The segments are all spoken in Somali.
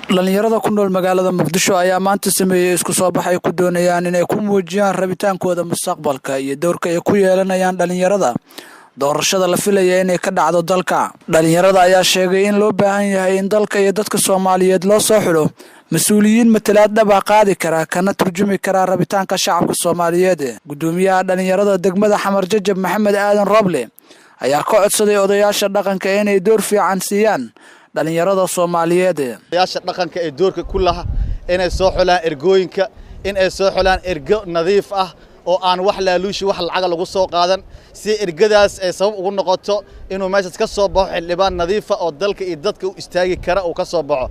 Dhalinyarada ku nool magaalada Muqdisho ayaa maanta sameeyey isku soo bax ay ku doonayaan inay ku muujiyaan rabitaankooda mustaqbalka iyo doorka ay ku yeelanayaan dhalinyarada doorashada la filaya inay ka dhacdo dalka. Dhalinyarada ayaa sheegay in loo baahan yahay in dalka iyo dadka Soomaaliyeed loo soo xulo mas-uuliyiin matalaad dhab ah qaadi kara, kana turjumi kara rabitaanka shacabka Soomaaliyeed. Gudoomiyaha dhalinyarada degmada Xamar Jajab, Maxamed Aadan Roble, ayaa ka codsaday odayaasha dhaqanka inay door fiican siiyaan dhalinyarada Soomaaliyeed. Odayaasha dhaqanka ee doorka ku laha inay soo xulaan ergooyinka, in ay soo xulaan ergo nadiif ah oo aan wax laaluushi, wax lacaga lagu soo qaadan, si ergadaas ay sabab ugu noqoto inuu meeshaas ka soo baxo xildhibaan nadiifa oo dalka iyo dadka u istaagi kara, uu ka soo baxo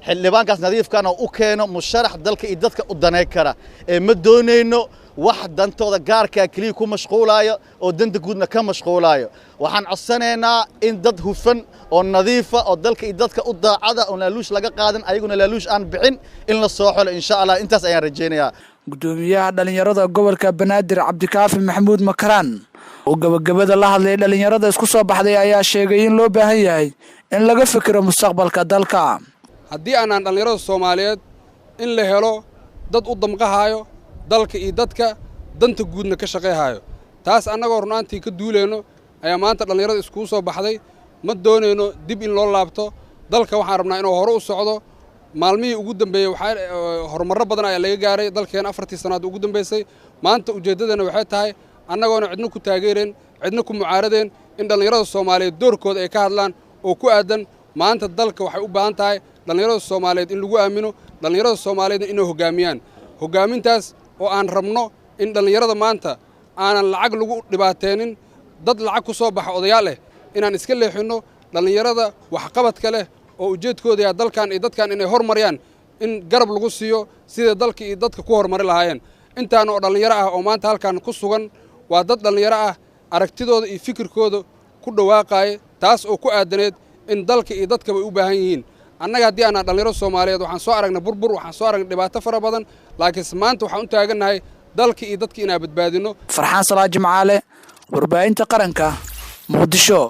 xildhibaankaas nadiifkana u keeno musharax dalka iyo dadka u danay kara. Ee ma doonayno wax dantooda gaarkaa keliya ku mashquulaayo oo danta guudna ka mashquulaayo. Waxaan codsanaynaa in dad hufan oo nadiifa oo dalka iyo dadka u daacada, oon laaluush laga qaadan, ayaguna laaluush aan bixin, in la soo xulo, insha Allah. Intaas ayaan rajaynayaa. Gudoomiyaha dhalinyarada gobolka Banaadir, Cabdikaafi Maxamuud Makaraan, oo gabagabada la hadlay dhalinyarada isku soo baxday, ayaa sheegay in loo baahan yahay in laga fikiro mustaqbalka dalka. Haddii aanaan dhallinyarada Soomaaliyeed, in la helo dad u damqahaayo dalka iyo dadka, danta guudna ka shaqayhaayo. Taas annagoo runaantii ka duulayno ayaa maanta dhallinyarada iskugu soo baxday. Ma doonayno dib in loo laabto dalka, waxaan rabnaa inuu hore u socdo. Maalmihii ugu dambeeyey waxaa horumarro badan ayaa laga gaaray dalkeena 4-tii sannaad ugu dambaysay. Maanta ujeeddadana waxay tahay, annagoona cidna ku taageereen, cidna ku mucaaradeen, in dhallinyarada Soomaaliyeed doorkooda ay ka hadlaan oo ku aadan maanta dalka waxay u baahan tahay dhallinyarada Soomaaliyeed in lagu aamino, dhallinyarada Soomaaliyeedna inay hoggaamiyaan. Hoggaamintaas oo aan rabno in dhallinyarada maanta aanan lacag lagu dhibaateenin, dad lacag ku soo baxa odayaal leh inaan iska leexinno, dhallinyarada waxqabadka leh oo ujeedkooda yahay dalkan iyo dadkan inay hormariyaan in garab lagu siiyo sida dalka iyo dadka ku horumari lahaayeen. Intaan oo dhallinyaro ah oo maanta halkan ku sugan waa dad dhallinyaro ah, aragtidooda iyo fikirkooda ku dhawaaqaaya, taas oo ku aadaneed in dalka iyo dadkaba ay u baahan yihiin. Annaga haddii aanaa dhallinyaro Soomaaliyeed, waxaan soo aragnay burbur, waxaan soo aragnay dhibaato fara badan, laakiinse maanta waxaan u taagannahay dalka iyo dadka inaan badbaadino. Farxaan Salaa Jimcaale, warbaahinta qaranka, Muqdisho.